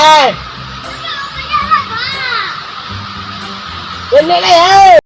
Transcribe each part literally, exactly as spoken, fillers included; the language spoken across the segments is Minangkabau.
Eh. Ini nih, eh.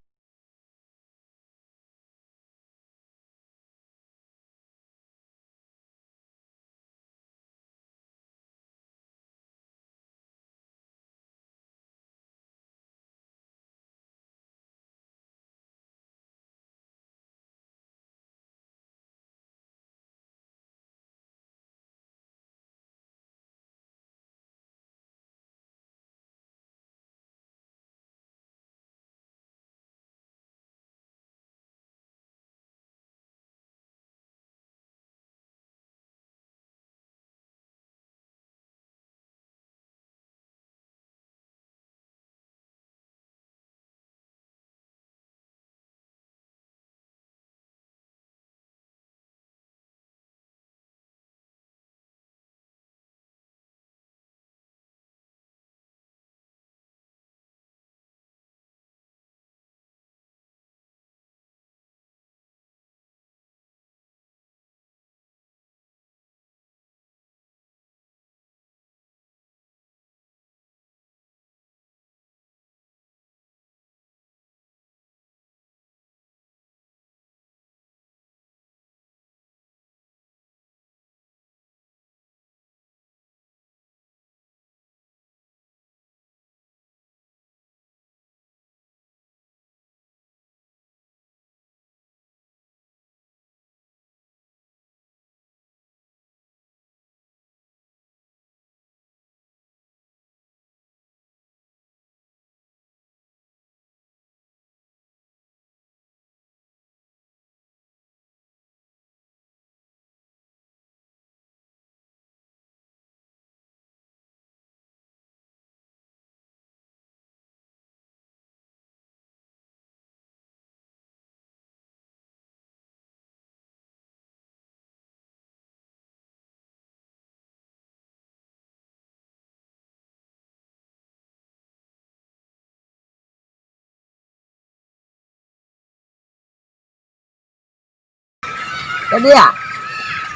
Tadi ya,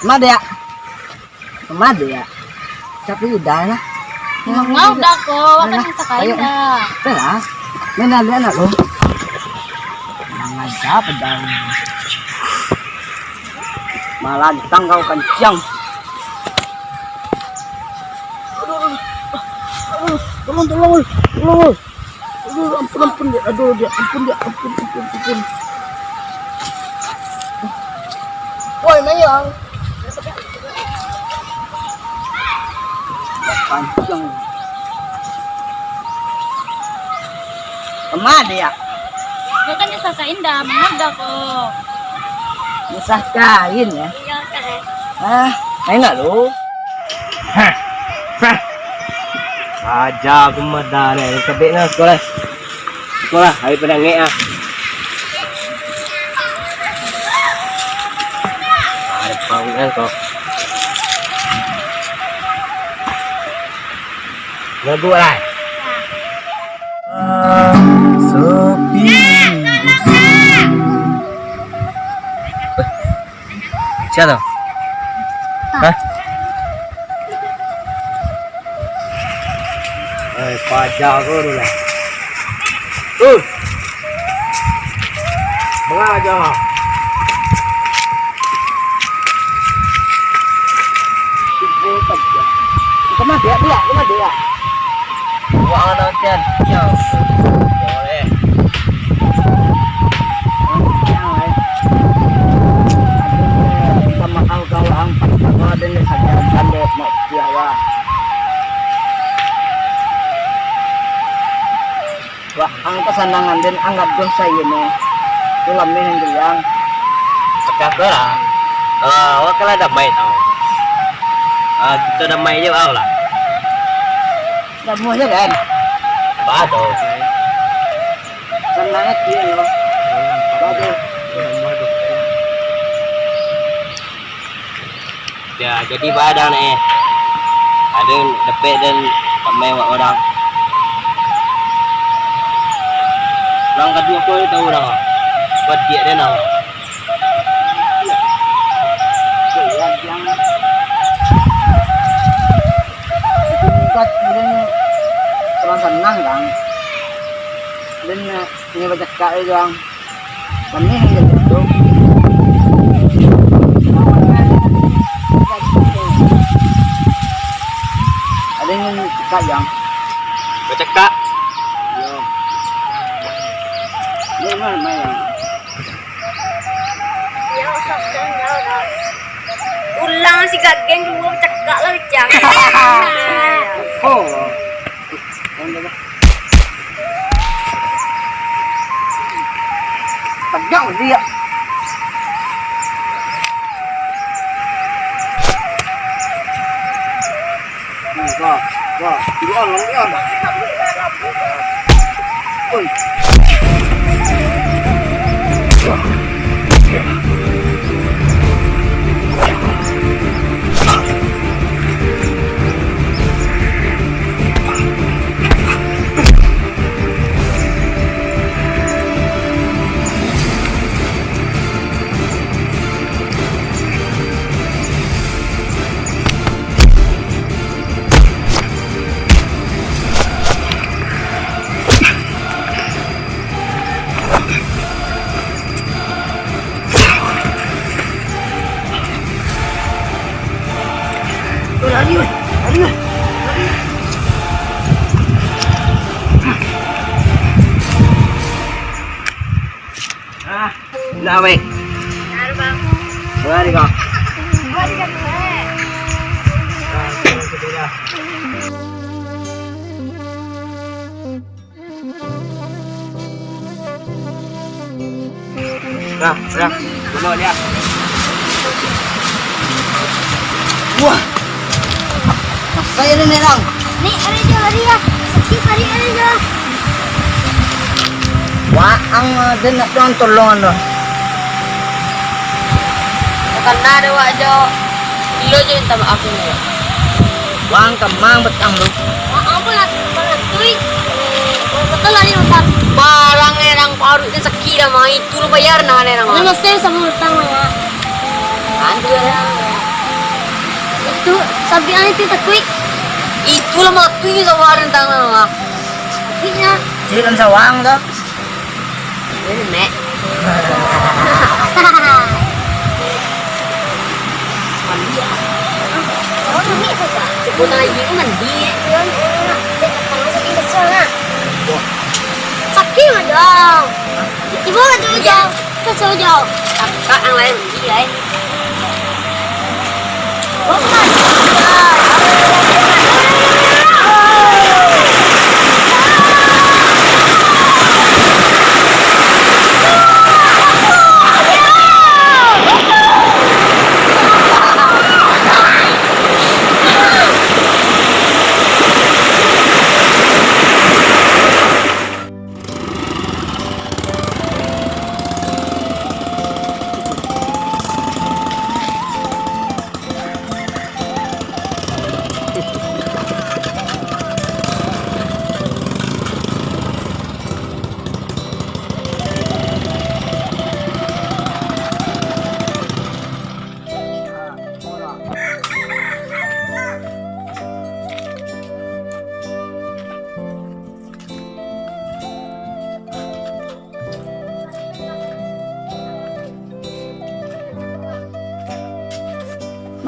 ma dek ya, ma dek ya, tapi udah lah. Ngau dah ko, akan sakali dah. Ayo lah, main dulu anak lo. Jangan aja pedang. Malantang kau kancang. Aduh, aduh, aduh, tolong, tolong, tolong. Aduh, ampun, ampun, Diak. Aduh, Diak, ampun, Diak, ampun, ampun, ampun. Woi, Mayang. Pancang. Kama dek ya? Bukan nyusah kain dah, mangga ko. Nyusah kain ya? Iya, kan. Ah, enak lo. Hah. Hah. Aja aku mah dah ni, kebek nah sekolah. Sekolah, hari pedangek ah. Ada panggilan kau. Lagu lah. Sepi. Sia tu? Hah? Eh, paja ko tu lah. Uh. Banga aja lah. Kama dia, dia, kama dia. Wah, nonton. Yo. Boleh. Wah, ang kasanangan den anggap doh sayo no. Tu lameh nan bilang. Pacah ko lah. Ah, awak kan lah damai tau. Ah, kito damai je, awak lah. Damai je kan? Bah, tau. Sanang ati lo. Bah, tu. Ya, jadi badang ni. Ada dapek dan ramai buat orang. Orang kaduo ko tahu dah. Buat dia dia nak. Urang sanang, Bang. Urang, eh, inyo bacakak jo, Bang. Manih jo tu. Ado nan cakak, Bang. Bacakak? Iyo. Iyo, main, main, Bang. Ulang si Gageng dulu cakak lah, Cang. Oh. Tegak dia. Wah, wah, diam, diam. Oi. Lari, weh. Lari, weh. Ah, nak, weh. Benar, Bang. Benar, kau. Benar, Bang. Dah, dah. Bunuh dia. Wah. Saya ni nerang. Ni, lari je, lari ya. Sakik, lari, lari je. Wah, ang, eh, dia nak tolong, tolong, anu. Takana dek awak jo. Ilo je minta maaf ni. Wang kamang batang tu. Maaf lah, balantuik. Betul lah ni, Bang. Barang erang paruik kan sakik dah, Mang. Itu lo bayar nah, erang. Ini masih sama utang, Mang. Antu ya. Itu, sampai itu takuik. Itulah mati sama rentang, Mang. Sakiknya. Cik dan sawang tu. Ini, Mek. Mandi, ah. Oh, mandi tu, Kak. Cukup lagi tu mandi. Sakit dong. Tiba ka tu, Jang. Ka tu, Jang. Kakak yang lain mandi, ai.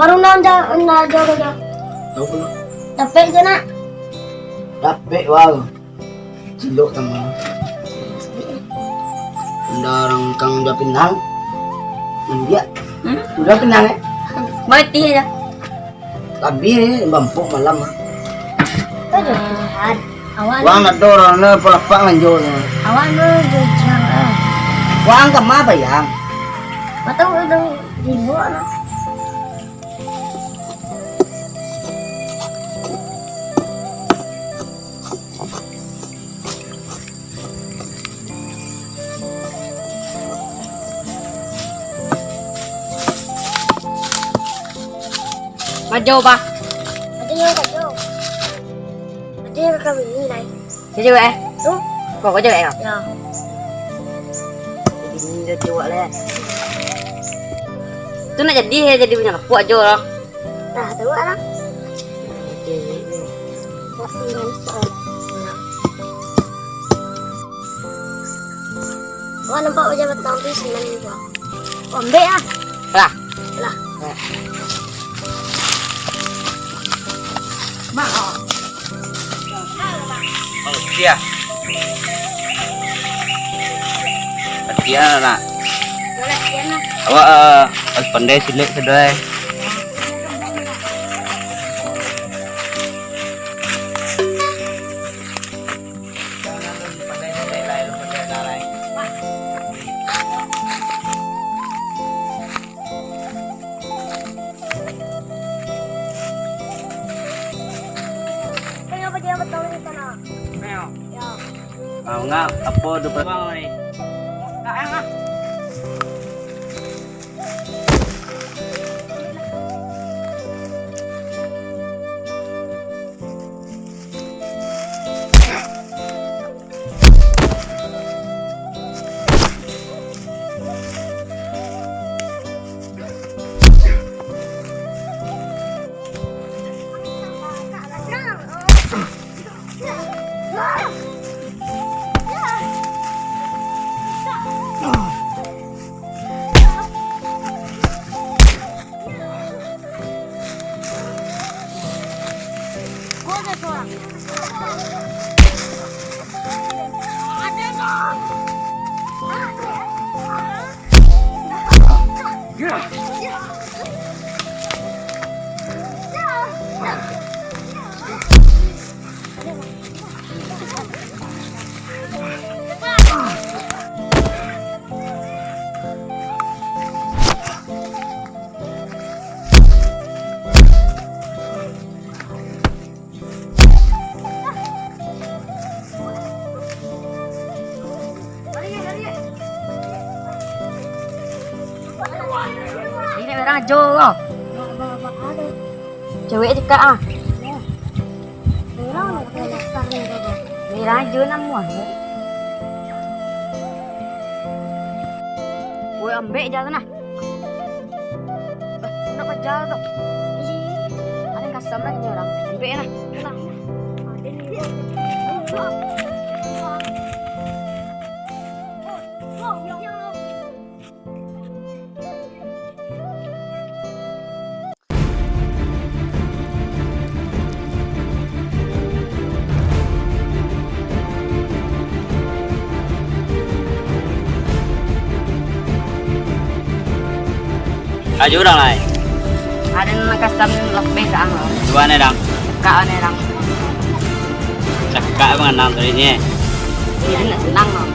Baru nan ja-, nan aja ko, Jo. Tahu pun. Dapek je, nak. Dapek, wow. Cilok sama. Ndak rangkang udah pinang. Ndak. Hmm? Udah pinang, eh? Mati aja. Tapi ni bampuk malam, ah. Kau jo Tuhan. Awak Wang ni, ado urang ni palapak nganjo ni. Awak ni jo Jang, eh. Wang kama bayang. Atau udah dibuat lah. Majo, Bah. Majo, majo. Majo ka bini lai. Sia cewek, eh? Tu. Kau, kau cewek, kau? Ya. Bini dah cewek lah, ya. Tu nak jadi, ya, jadi punya kapuak jo lah. Nah, tahu lah. Oke. Wah, nampak wajah batang tu senang juga. Ambek ah. Lah. Lah. Mak. Oh, iya. Latihan, nak. Latihan lah. Awak, eh, harus pandai silik sudah, eh. Kenapa dia betul di sana? Meo. Ya. Ah, ngak, apo tu bang ni? Tak yang ah. Ini merah jo ko. Cewek cakak ah. Merah jo namuah. Woi, ambek jalan ah. Eh, nak kejar tu. Ada yang kasam lagi ni orang. Ambil lah. Ajo urang lai. Ada nan kasam lebih ka ang. Dua ni dang. Kak ni dang. Cakak bang nang tadi ni. Iya, nak senang no.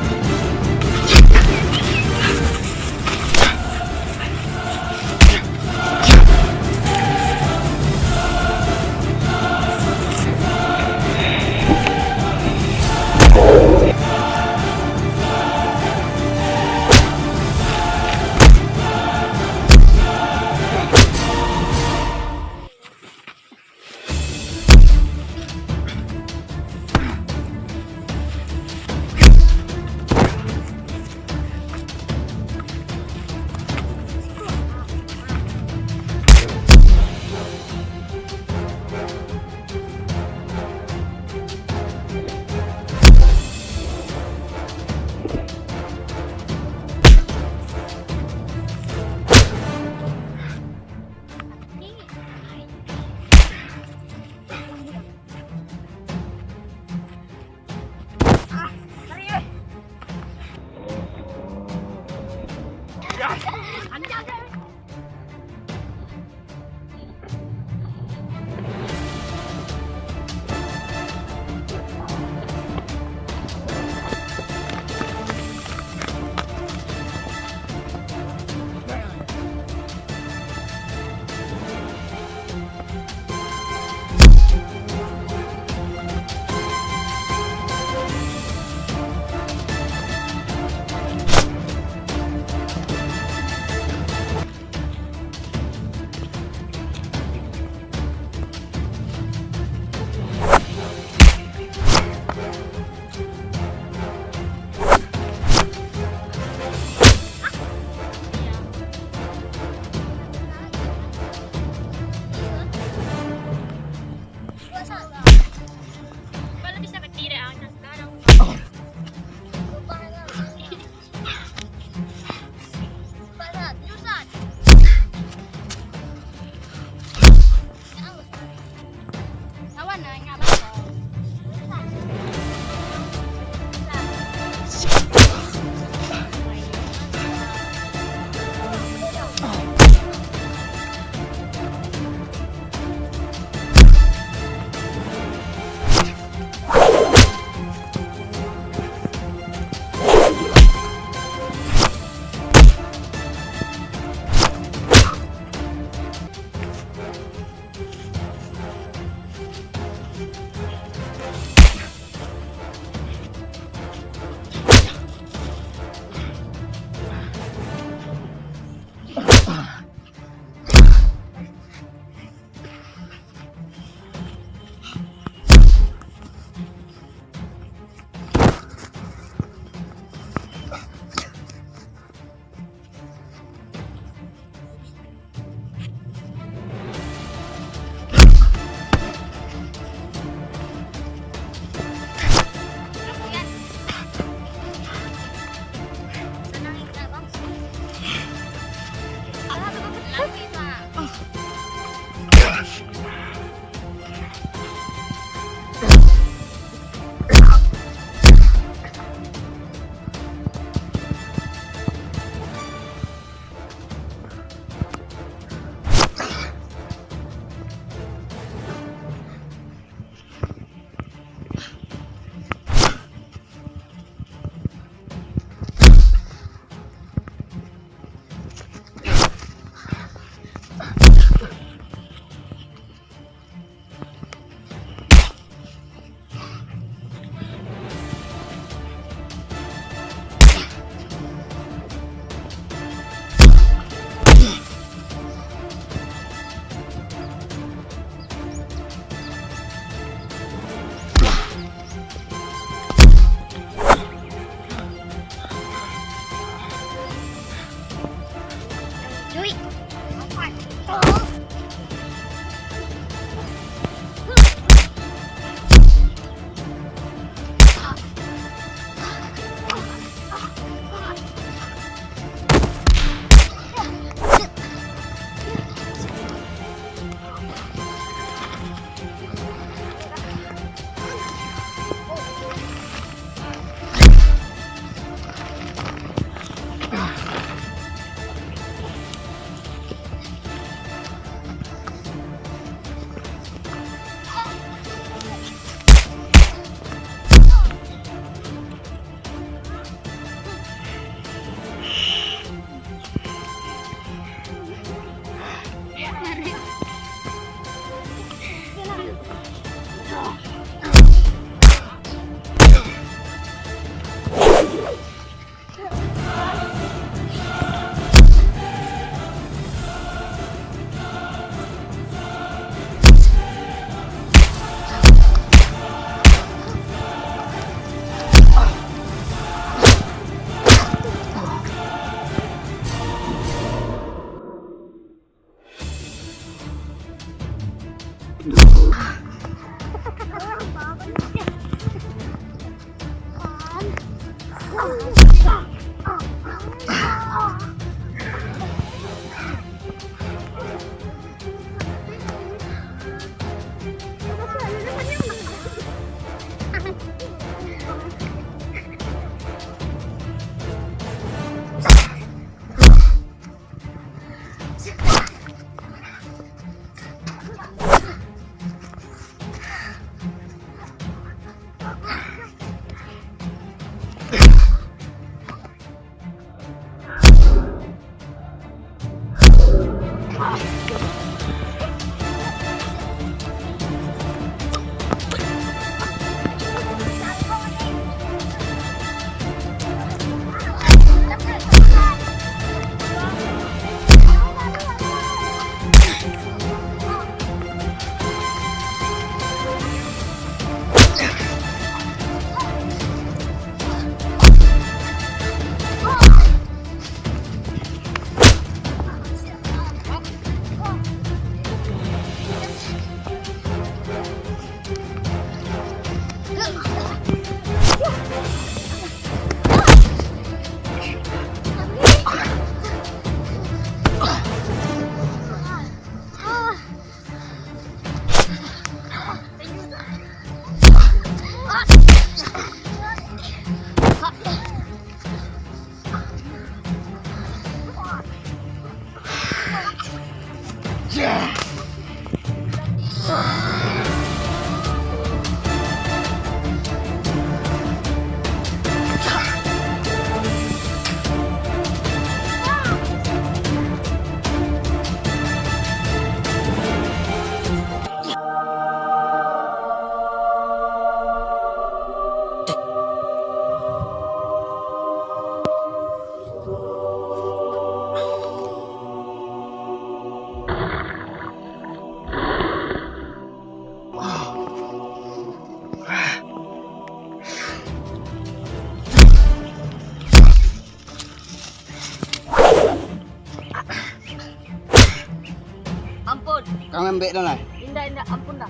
Ampun. Kang lembek dah lah. Indak, indak, ampun dah.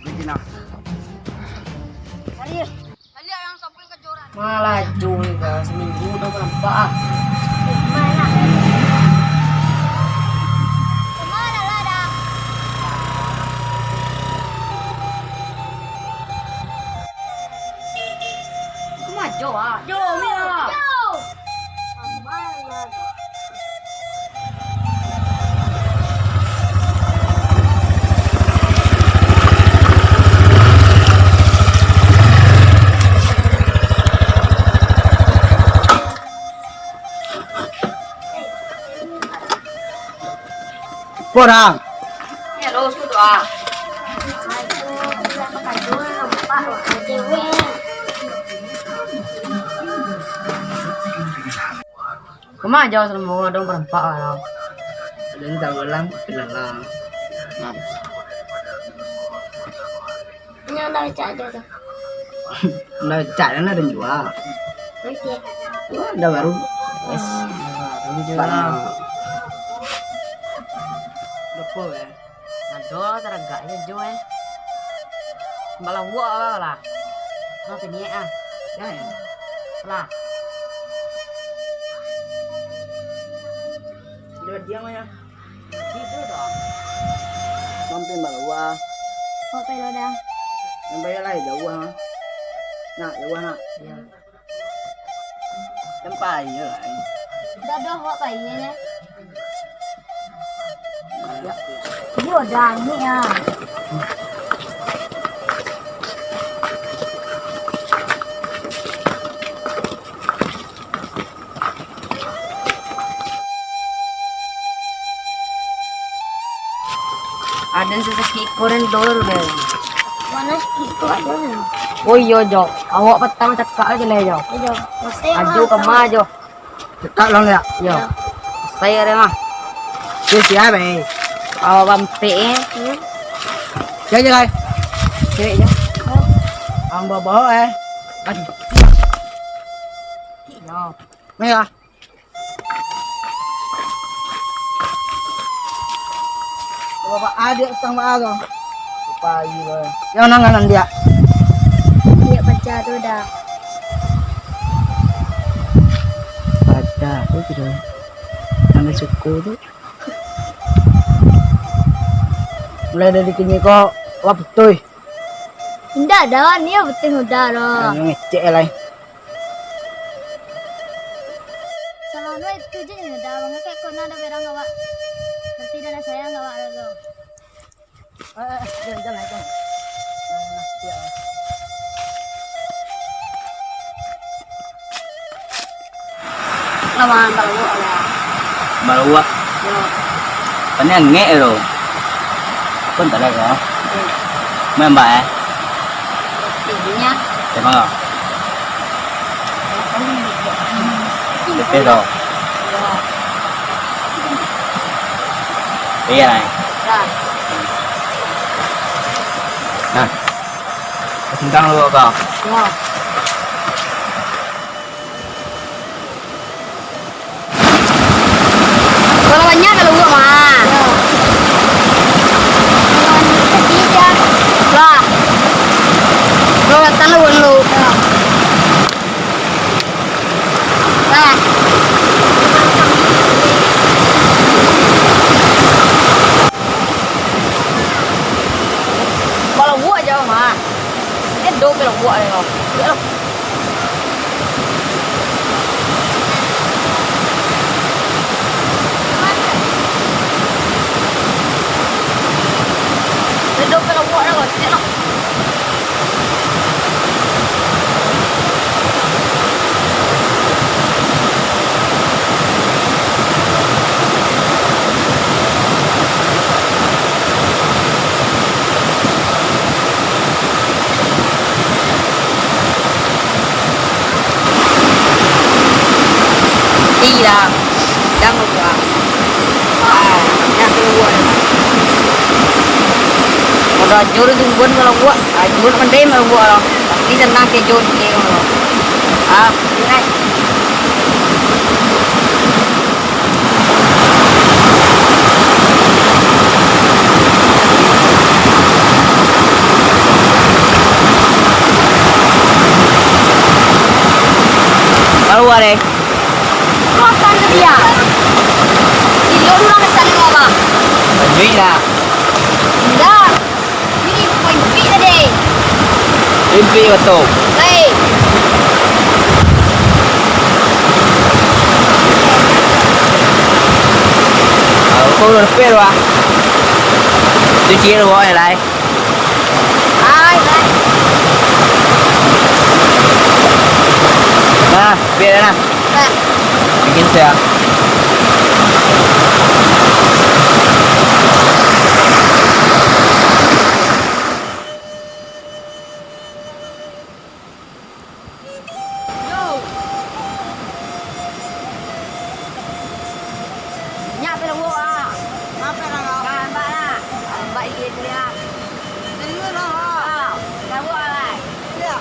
Begini nah. Mari. Baliak yang sampul kajoran. Malah jauh ni, Kak. Seminggu dah nampak, ah. Mana? Kemana lah dah? Kemana jauh, ah? Jauh, Mia. Jauh. Porang. Kama jauah salamo dong barempak lah. Ada yang tahu lang, bilang lang. Nah. Ini udah cak aja tu. Udah cak dan ada jual. Oke. Wah, udah baru. Yes. Baru jual. Pak. Udah full ya. Ado taragaknyo jo, eh. Balawak lah, lah. Nah, tadi, ah. Ya, ya. Lah. Udah diam aja. Tidur dah. Mampir balawak. Kok pelo dah? Yang bayar lah, jauh, ah. Nak, jauh, nak. Iya. Kan payah lah. Dah, dah, awak payah, ya. Yo, dah, ni, ah. Ada sasakik koren dor, guys. Mana sakik ko ada? Oh iyo, Jo. Awak patang cakak aja lah, Jo. Iyo. Aduh, kema, Jo. Cakak lang, ya? Yo. Saya ada mah. Tu siapa, eh? Awak bampek, eh. Hmm. Cek je, guys. Cek je. Oh. Ang bawa, eh. Aduh. Yo. Ni lah. Bapak adik utang ba tu. Payi lo. Yang nanganan dia. Dia pacar tu dah. Pacar tu sudah. Nang suku tu. Mulai dari kini kau wah betul. Indak dah, ni betul udah lah. Yang ngecek lah. Salah nu itu je nyo, dah mangakek ko nan ado berang awak. Berarti dah sayang awak lalu. Eh, eh, eh, jangan, jangan, jangan. Nah, nah, siap. Lawan balawak lah. Balawak? Yo. Kan angek tu. Pun tak ada kau. Yo. Main bak, eh? Intinya. Tengok. Betul tu. Yo. Iya, eh. Dah. Nah. Singkang dulu kau. Yo. Kalau banyak, kalau uang mah. Yo. Kalau sedikit ya. Lah. Kalau datang lu, lu. Yo. Lah. Kalau buat jauh mah. Eh, Doh, pelok buak deh kau. Pelok. Doh, pelok buak deh kau. Pelok. Tidak. Jangan lupa. Ah, yang kedua. Kalau ajur tu buat kalau buat, ajur pandai kalau buat lah. Pasti senang ke jur ni. Ah, nice. Keluar deh. Makan ke dia? Iyo, dulu lah, nak cari mama. Duit lah. Indak. Ini kau impik tadi. Impik betul. Baik. Ah, kau udah fail, wah. Cuci dulu, eh, lai. Hai, hai. Nah, biar dah, nah. Bikin saya. Yo. Nyak pe lawok ah. Ngapa lah kau? Lambat lah. Lambat ikit dia. Serius lah kau? Ah, lawok lah. Iya.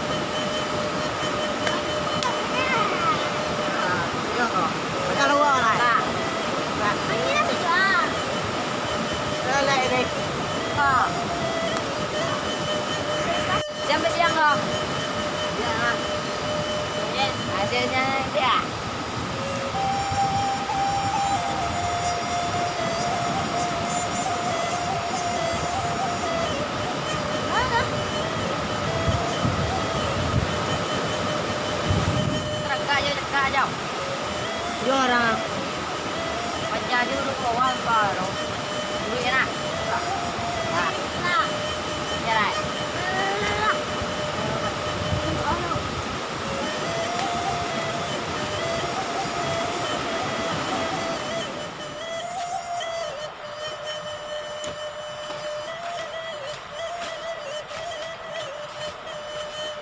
Ah, iya kau. Macam lawok lah. Nah. Nah. Ini lah sudah. Lelek ini. Ah. Siang basiang ko. Yo. Hasilnyo, yo. Cakak jo, cakak jo. Yo, urang. Pacah dulu ko, wang ko, lo. Duit nah. Nah. Nah. Jalan.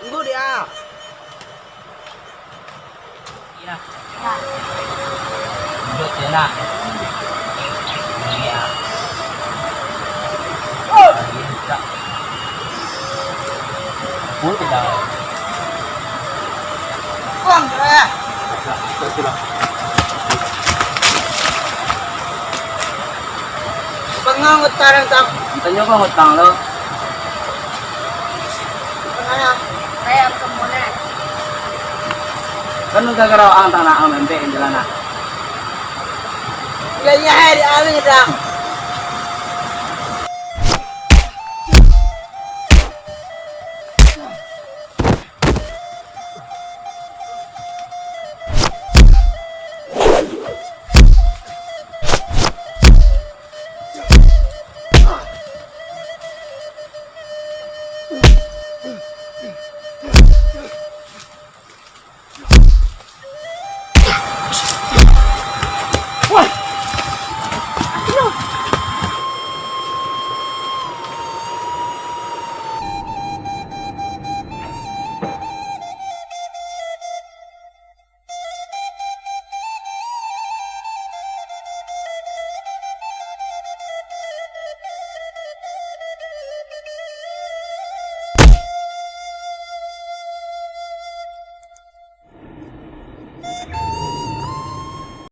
Tunggu dia. Iyo. Duduak sinan. Iyo. Oh. Iyo, sudah. Buang, sudah. Sudah. Bangang utang, Tang. Tanyo bang utang lo. Kan gara-gara ang tanah ang mempek jalan ah. Lah, iyo, hai, di awin, Tang.